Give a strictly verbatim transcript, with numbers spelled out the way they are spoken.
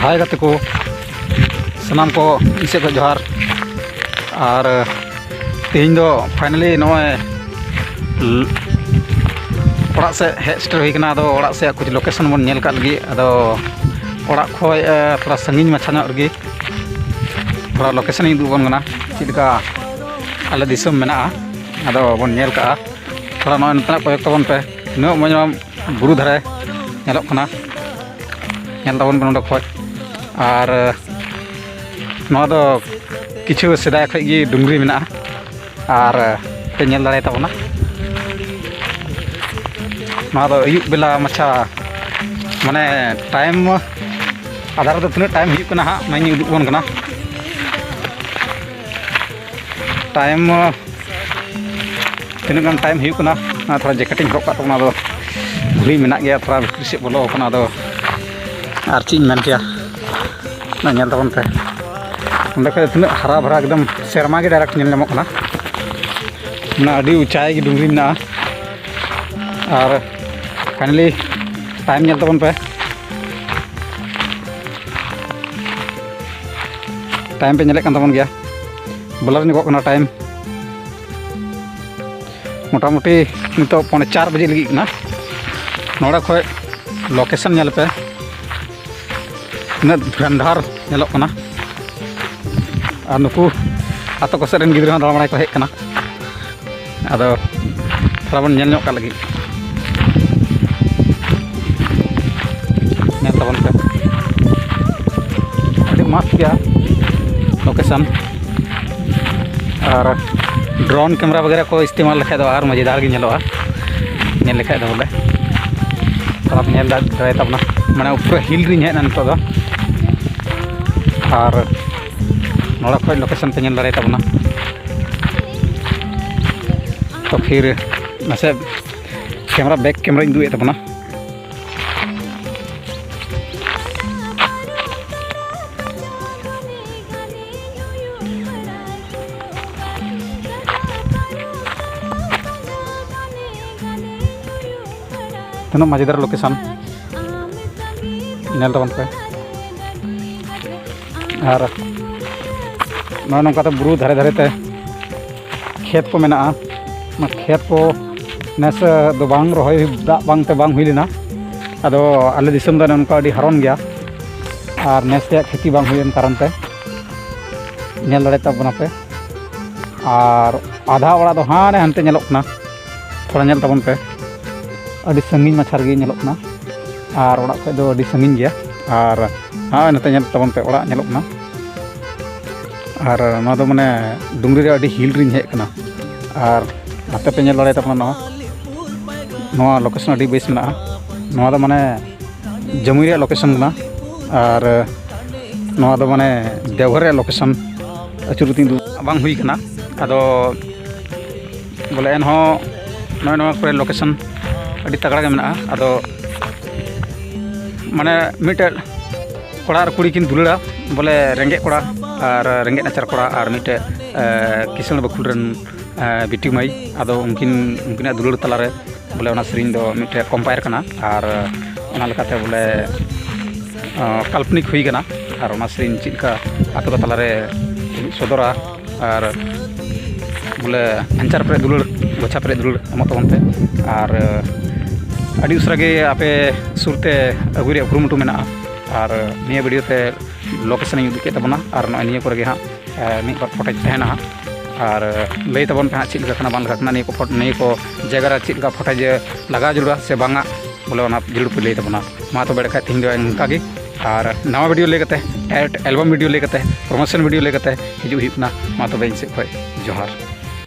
ᱦᱟᱭ ᱜᱟᱛᱮ ᱠᱚ, ᱥᱟᱱᱟᱢ ᱠᱚ ᱤᱧ ᱥᱮᱫ ᱠᱷᱚᱱ ᱡᱚᱦᱟᱨ᱾ ᱟᱨ ᱛᱮᱦᱮᱧ ᱫᱚ finally ᱱᱚᱜᱼᱚᱭ ᱞ- ᱚᱲᱟᱜ ᱥᱮᱫ ᱦᱮᱡ ᱥᱮᱴᱮᱨ ᱦᱩᱭ ᱠᱟᱱᱟ᱾ ᱟᱫᱚ ᱚᱲᱟᱜ ᱥᱮᱫ ᱠᱩᱪ location ᱵᱚᱱ ᱧᱮᱞ ᱠᱟᱜ ᱞᱟᱹᱜᱤᱫ᱾ ᱟᱫᱚ ᱚᱲᱟᱜ ᱠᱷᱚᱱ ᱛᱷᱚᱲᱟ ᱥᱟᱺᱜᱤᱧ ᱢᱟᱪᱷᱟ ᱧᱚᱜ ᱨᱮᱜᱮ ᱛᱷᱚᱲᱟ location ᱤᱧ ᱩᱫᱩᱜ ᱟᱵᱚᱱ ᱠᱟᱱᱟ, ᱪᱮᱫ ᱞᱮᱠᱟ ᱟᱞᱮ ᱫᱤᱥᱚᱢ ᱢᱮᱱᱟᱜᱼᱟ᱾ ᱟᱫᱚ ᱵᱚᱱ ᱧᱮᱞ ᱠᱟᱜᱼᱟ᱾ ᱛᱷᱚᱲᱟ ᱱᱚᱜᱼᱚᱭ ᱱᱚᱛᱮᱱᱟᱜ ᱠᱚᱭᱚᱜ ᱛᱟᱵᱚᱱ ᱯᱮ, ᱛᱤᱱᱟᱹᱜ ᱢᱚᱡᱽ ᱱᱚᱣᱟ ᱵᱩᱨᱩ ᱫᱷᱟᱨᱮ ᱧᱮᱞᱚᱜ ᱠᱟᱱᱟ᱾ ᱧᱮᱞ ᱛᱟᱵᱚᱱ ᱯᱮ ᱱᱚᱸᱰᱮ ᱠᱷᱚᱡ᱾ ᱟᱨ ᱱᱚᱣᱟ ᱫᱚ ᱠᱤᱪᱷᱩ ᱥᱮᱫᱟᱭ ᱠᱷᱚᱡ ᱜᱮ ᱰᱩᱝᱨᱤ ᱢᱮᱱᱟᱜᱼᱟ᱾ ᱟᱨ ᱯᱮ ᱧᱮᱞ ᱫᱟᱲᱮᱭᱟᱛᱟ ᱵᱚᱱᱟ, ᱱᱚᱣᱟ ᱫᱚ ᱟᱹᱭᱩᱵ ᱵᱮᱞᱟ ᱢᱟᱪᱷᱟ, ᱢᱟᱱᱮ time ᱟᱫᱷᱟᱨ ᱨᱮᱫᱚ ᱛᱤᱱᱟᱹᱜ time ᱦᱩᱭᱩᱜ ᱠᱟᱱᱟ ᱦᱟᱸᱜ, ᱚᱱᱟᱧ ᱩᱫᱩᱜ ᱟᱵᱚᱱ ᱠᱟᱱᱟ᱾ Time ᱛᱤᱱᱟᱹᱜ ᱜᱟᱱ time ᱦᱩᱭᱩᱜ ᱠᱟᱱᱟ? ᱚᱱᱟ ᱛᱷᱚᱲᱟ jacket ᱤᱧ ᱦᱚᱨᱚᱜ ᱠᱟᱜ ᱛᱟᱵᱚᱱᱟ᱾ ᱟᱫᱚ ᱜᱷᱩᱲᱤ ᱢᱮᱱᱟᱜ ᱜᱮᱭᱟ, ᱛᱷᱚᱲᱟ ᱵᱷᱤᱛᱨᱤ ᱥᱮᱫ ᱵᱚᱞᱚ ᱟᱠᱟᱱᱟ᱾ ᱟᱫᱚ ᱟᱨ ᱪᱮᱫ ᱤᱧ ᱢᱮᱱ ᱠᱮᱭᱟ, ᱚᱱᱟ ᱧᱮᱞ ᱛᱟᱵᱚᱱ ᱯᱮ᱾ ᱚᱸᱰᱮ ᱠᱷᱚᱡ ᱛᱤᱱᱟᱹᱜ ᱦᱟᱨᱟ ᱵᱷᱟᱨᱟ, ᱮᱠᱫᱚᱢ ᱥᱮᱨᱢᱟ ᱜᱮ direct ᱧᱮᱞ ᱧᱟᱢᱚᱜ ᱠᱟᱱᱟ᱾ ᱢᱟᱱᱮ ᱟᱹᱰᱤ ᱩᱪᱟᱭ ᱜᱮ ᱰᱩᱝᱨᱤ ᱢᱮᱱᱟᱜᱼᱟ᱾ ᱟᱨ finally time ᱧᱮᱞ ᱛᱟᱵᱚᱱ ᱯᱮ᱾ Time ᱯᱮ ᱧᱮᱞᱮᱫ ᱠᱟᱱ ᱛᱟᱵᱚᱱ ᱜᱮᱭᱟ, blur ᱧᱚᱜᱚᱜ ᱠᱟᱱᱟ time᱾ ᱢᱚᱴᱟᱢᱩᱴᱤ ᱱᱤᱛᱚᱜ ᱯᱚᱱᱮ ᱪᱟᱨ ᱵᱟᱡᱮ ᱞᱟᱹᱜᱤᱫ ᱠᱟᱱᱟ᱾ ᱱᱚᱰᱮ ᱠᱷᱚᱡ location ᱧᱮᱞ ᱯᱮ, ᱛᱤᱱᱟᱹᱜ ᱫᱷᱩᱨᱟᱱᱫᱷᱟᱨ ᱧᱮᱞᱚᱜ ᱠᱟᱱᱟ᱾ ᱟᱨ ᱱᱩᱠᱩ ᱟᱛᱳ ᱠᱚ ᱥᱮᱫ ᱨᱮᱱ ᱜᱤᱫᱽᱨᱟᱹ ᱦᱚᱸ ᱫᱟᱬᱟ ᱵᱟᱲᱟᱭ ᱠᱚ ᱦᱮᱡ ᱠᱟᱱᱟ᱾ ᱟᱫᱚ ᱛᱷᱚᱲᱟ ᱵᱚᱱ ᱧᱮᱞ ᱧᱚᱜ ᱠᱟᱜ ᱞᱟᱹᱜᱤᱫ᱾ ᱧᱮᱞ ᱛᱟᱵᱚᱱ ᱯᱮ, ᱟᱹᱰᱤ ᱢᱚᱡᱽ ᱜᱮᱭᱟ location᱾ ᱟᱨ drone camera ᱵᱟᱜᱮᱨᱟ ᱠᱚ ᱤᱥᱛᱮᱢᱟᱞ ᱞᱮᱠᱷᱟᱡ ᱫᱚ ᱟᱨ ᱢᱚᱡᱮᱫᱟᱨ ᱜᱮ ᱧᱮᱞᱚᱜᱼᱟ, ᱧᱮᱞ ᱞᱮᱠᱷᱟᱡ ᱫᱚ ᱵᱚᱞᱮ᱾ ᱛᱷᱚᱲᱟ ᱯᱮ ᱧᱮᱞ ᱫᱟᱲᱮᱭᱟᱛᱟ ᱵᱚᱱᱟ, ᱢᱟᱱᱮ ᱯᱩᱨᱟᱹ hill ᱨᱤᱧ ᱦᱮᱡ ᱮᱱᱟ ᱱᱤᱛᱚᱜ ᱫᱚ᱾ ᱟᱨ ᱱᱚᱰᱮ ᱠᱷᱚᱡ location ᱯᱮ ᱧᱮᱞ ᱫᱟᱲᱮᱭᱟᱛᱟ ᱵᱚᱱᱟ᱾ ᱛᱚ ᱯᱷᱤᱨ ᱱᱟᱥᱮ camera, back cameraᱧ ᱩᱫᱩᱜ ᱮᱫ ᱛᱟᱵᱚᱱᱟ᱾ ᱛᱤᱱᱟᱹᱜ ᱢᱚᱡᱮᱫᱟᱨ location, ᱧᱮᱞ ᱛᱟᱵᱚᱱ ᱯᱮ᱾ ᱟᱨ ᱱᱚᱜᱼᱚᱭ ᱱᱚᱝᱠᱟᱛᱮ ᱵᱩᱨᱩ ᱫᱷᱟᱨᱮ ᱫᱷᱟᱨᱮᱛᱮ ᱠᱷᱮᱛ ᱠᱚ ᱢᱮᱱᱟᱜᱼᱟ᱾ ᱚᱱᱟ ᱠᱷᱮᱛ ᱠᱚ ᱱᱮᱥ ᱫᱚ ᱵᱟᱝ ᱨᱚᱦᱚᱭ, ᱫᱟᱜ ᱵᱟᱝᱛᱮ ᱵᱟᱝ ᱦᱩᱭ ᱞᱮᱱᱟ᱾ ᱟᱫᱚ ᱟᱞᱮ ᱫᱤᱥᱚᱢ ᱫᱚ ᱱᱚᱝᱠᱟ ᱟᱹᱰᱤ ᱦᱟᱨᱚᱱ ᱜᱮᱭᱟ, ᱟᱨ ᱱᱮᱥ ᱨᱮᱭᱟᱜ ᱠᱷᱮᱛᱤ ᱵᱟᱝ ᱦᱩᱭᱮᱱ ᱠᱟᱨᱚᱱ ᱛᱮ ᱧᱮᱞ ᱫᱟᱲᱮ ᱛᱟᱵᱚᱱᱟᱯᱮ᱾ ᱟᱨ ᱟᱫᱷᱟ ᱚᱲᱟᱜ ᱫᱚ ᱦᱟᱱᱮ ᱦᱟᱱᱛᱮ ᱧᱮᱞᱚᱜ ᱠᱟᱱᱟ, ᱛᱷᱚᱲᱟ ᱧᱮᱞ ᱛᱟᱵᱚᱱ ᱯᱮ, ᱟᱹᱰᱤ ᱥᱟᱺᱜᱤᱧ ᱢᱟᱪᱷᱟ ᱨᱮᱜᱮ ᱧᱮᱞᱚᱜ ᱠᱟᱱᱟ᱾ ᱟᱨ ᱚᱲᱟᱜ ᱠᱷᱚᱡ ᱫᱚ ᱟᱹᱰᱤ ᱥᱟᱺᱜᱤᱧ ᱜᱮᱭᱟ᱾ ᱟᱨ ᱦᱮᱸ, ᱱᱚᱛᱮ ᱧᱮᱞ ᱛᱟᱵᱚᱱ ᱯᱮ, ᱚᱲᱟᱜ ᱧᱮᱞᱚᱜ ᱠᱟᱱᱟ᱾ ᱟᱨ ᱱᱚᱣᱟ ᱫᱚ ᱢᱟᱱᱮ ᱰᱩᱝᱨᱤ ᱨᱮ ᱟᱹᱰᱤ ᱦᱤᱞ ᱨᱤᱧ ᱦᱮᱡ ᱠᱟᱱᱟ᱾ ᱟᱨ ᱱᱚᱛᱮ ᱯᱮ ᱧᱮᱞ ᱫᱟᱲᱮᱭᱟᱜ ᱛᱟᱵᱚᱱᱟ, ᱱᱚᱣᱟ, ᱱᱚᱣᱟ ᱞᱳᱠᱮᱥᱚᱱ ᱟᱹᱰᱤ ᱵᱮᱥ ᱢᱮᱱᱟᱜᱼᱟ᱾ ᱱᱚᱣᱟ ᱫᱚ ᱢᱟᱱᱮ ᱡᱟᱹᱢᱩᱭ ᱨᱮᱭᱟᱜ ᱞᱳᱠᱮᱥᱚᱱ ᱠᱟᱱᱟ᱾ ᱟᱨ ᱱᱚᱣᱟ ᱫᱚ ᱢᱟᱱᱮ ᱫᱮᱣᱜᱷᱚᱨ ᱨᱮᱭᱟᱜ ᱞᱳᱠᱮᱥᱚᱱ᱾ ᱟᱹᱪᱩᱨ ᱠᱟᱛᱮᱧ ᱩᱫᱩᱜ ᱵᱟᱝ ᱦᱩᱭ ᱠᱟᱱᱟ᱾ ᱟᱫᱚ ᱵᱚᱞᱮ ᱮᱱᱦᱚᱸ ᱱᱚᱜᱼᱚᱭ ᱱᱚᱣᱟ ᱠᱚᱨᱮ ᱞᱳᱠᱮᱥᱚᱱ ᱟᱹᱰᱤ ᱛᱟᱜᱲᱟ ᱜᱮ ᱢᱮᱱᱟᱜᱼᱟ᱾ ᱟᱫᱚ ᱢᱟᱱᱮ ᱢᱤᱫᱴᱮᱡ ᱠᱚᱲᱟ ᱟᱨ ᱠᱩᱲᱤ ᱠᱤᱱ ᱫᱩᱞᱟᱹᱲᱟ, ᱵᱚᱞᱮ ᱨᱮᱸᱜᱮᱡ ᱠᱚᱲᱟ ᱟᱨ ᱨᱮᱸᱜᱮᱡ ᱱᱟᱪᱟᱨ ᱠᱚᱲᱟ ᱟᱨ ᱢᱤᱫᱴᱮᱡ, ᱮ, ᱠᱤᱥᱟᱹᱬ ᱵᱟᱹᱠᱷᱩᱞ ᱨᱮᱱ, ᱮ, ᱵᱤᱴᱤ ᱢᱟᱹᱭ᱾ ᱟᱫᱚ ᱩᱱᱠᱤᱱ, ᱩᱱᱠᱤᱱᱟᱜ ᱫᱩᱞᱟᱹᱲ ᱛᱟᱞᱟᱨᱮ ᱵᱚᱞᱮ ᱚᱱᱟ ᱥᱮᱨᱮᱧ ᱫᱚ ᱢᱤᱫᱴᱮᱡ ᱠᱚᱢᱯᱟᱭᱟᱨ ᱠᱟᱱᱟ᱾ ᱟᱨ ᱚᱱᱟ ᱞᱮᱠᱟᱛᱮ ᱵᱚᱞᱮ, ᱮ, ᱠᱟᱞᱯᱚᱱᱤᱠ ᱦᱩᱭ ᱠᱟᱱᱟ᱾ ᱟᱨ ᱚᱱᱟ ᱥᱮᱨᱮᱧ ᱪᱮᱫ ᱞᱮᱠᱟ ᱟᱯᱮ ᱠᱚ ᱛᱟᱞᱟᱨᱮ ᱩᱫᱩᱜ ᱥᱚᱫᱚᱨᱟ, ᱟᱨ ᱵᱚᱞᱮ ᱟᱧᱪᱟᱨ ᱯᱮᱨᱮᱡ ᱫᱩᱞᱟᱹᱲ, ᱜᱚᱪᱷᱟ ᱯᱮᱨᱮᱡ ᱫᱩᱞᱟᱹᱲ ᱮᱢᱚᱜ ᱛᱟᱵᱚᱱ ᱯᱮ᱾ ᱟᱨ ᱟᱹᱰᱤ ᱩᱥᱟᱹᱨᱟ ᱜᱮ ᱟᱯᱮ ᱥᱩᱨ ᱛᱮ ᱟᱹᱜᱩᱭ ᱨᱮᱭᱟᱜ ᱠᱩᱨᱩᱢᱩᱴᱩ ᱢᱮᱱᱟᱜᱼᱟ᱾ ᱟᱨ ᱱᱤᱭᱟᱹ ᱵᱷᱤᱰᱤᱭᱳ ᱛᱮ ᱞᱳᱠᱮᱥᱚᱱ ᱤᱧ ᱩᱫᱩᱜ ᱠᱮᱫ ᱛᱟᱵᱚᱱᱟ᱾ ᱟᱨ ᱱᱚᱜᱼᱚᱭ ᱱᱤᱭᱟᱹ ᱠᱚᱨᱮ ᱜᱮ ᱦᱟᱸᱜ, ᱮ, ᱢᱤᱫ ᱵᱟᱨ ᱯᱷᱚᱴᱮᱡᱽ ᱛᱟᱦᱮᱱᱟ ᱦᱟᱸᱜ᱾ ᱟᱨ ᱞᱟᱹᱭ ᱛᱟᱵᱚᱱ ᱯᱮ ᱦᱟᱸᱜ ᱪᱮᱫ ᱞᱮᱠᱟ ᱠᱟᱱᱟ, ᱵᱟᱝ ᱞᱮᱠᱟ ᱠᱟᱱᱟ, ᱱᱤᱭᱟᱹ ᱠᱚ ᱯᱷᱚᱴ-, ᱱᱤᱭᱟᱹ ᱠᱚ ᱡᱟᱭᱜᱟ ᱨᱮ ᱪᱮᱫ ᱞᱮᱠᱟ ᱯᱷᱚᱴᱮᱡᱽ ᱞᱟᱜᱟᱣ ᱡᱟᱹᱨᱩᱲᱟ ᱥᱮ ᱵᱟᱝᱟ, ᱵᱚᱞᱮ ᱚᱱᱟ ᱡᱟᱹᱨᱩᱲ ᱯᱮ ᱞᱟᱹᱭ ᱛᱟᱵᱚᱱᱟ᱾ ᱢᱟ ᱛᱚᱵᱮ ᱮᱸᱰᱮᱠᱷᱟᱡ ᱛᱮᱦᱮᱧ ᱫᱚ ᱱᱚᱝᱠᱟ ᱜᱮ᱾ ᱟᱨ ᱱᱟᱣᱟ ᱵᱷᱤᱰᱤᱭᱳ ᱞᱟᱹᱭ ᱠᱟᱛᱮ, ᱮᱰ ᱮᱞᱵᱟᱢ ᱵᱷᱤᱰᱤᱭᱳ ᱞᱟᱹᱭ ᱠᱟᱛᱮ, ᱯᱨᱚᱢᱳᱥᱚᱱ ᱵᱷᱤᱰᱤᱭᱳ ᱞᱟᱹᱭ ᱠᱟᱛᱮ ᱦᱤᱡᱩᱜ ᱦᱩᱭᱩᱜ ᱠᱟᱱᱟ᱾ ᱢᱟ ᱛᱚᱵᱮ ᱤᱧ ᱥᱮᱫ ᱠᱷᱚᱡ ᱡᱚᱦᱟᱨ᱾